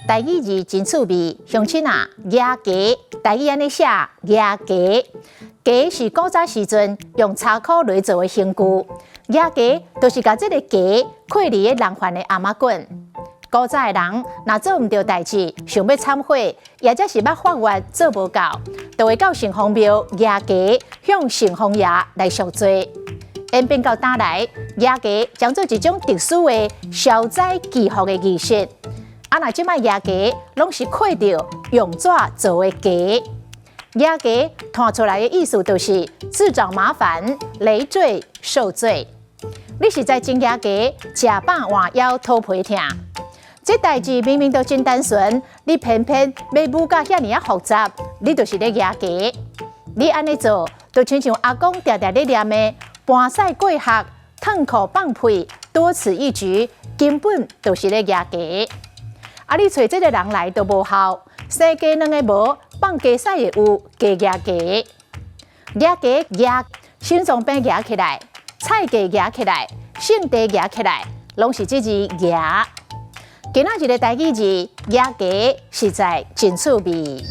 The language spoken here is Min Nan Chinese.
台語字真趣味，鄉親啊，蜈蚣，台語按呢寫，蜈蚣，蚣是古早時陣用柴箍來做的刑具，蜈蚣就是共這个蚣扣佇咧人犯的頷仔頸。古早的人若做毋著代誌，想欲懺悔，抑者是欲發願做無夠，就會到城隍廟蜈蚣向城隍爺來贖罪。演變到今來，蜈蚣將做一種特殊的消災祈福的儀式。啊，若這擺蜈蚣攏是扣著用紙做的蚣，蜈蚣彈出來的意思就是自找麻煩、累贅受罪。你實在真蜈蚣，食飽換枵，肚皮疼。這代誌明明都真單純，你偏偏欲舞甲遐爾仔複雜，你就是咧蜈蚣。你按呢做，就親像阿公定定咧念的盤屎過學、褪褲放屁，多此一舉，根本就是咧蜈蚣。啊！你揣這个人來都無效，生雞卵的無，放雞屎的有，加蜈蚣，蜈蚣蜈，心臟病蜈起來，菜價蜈起來，性地蜈起來，攏是這字蜈。今仔日的台語字蜈蚣實在真趣味。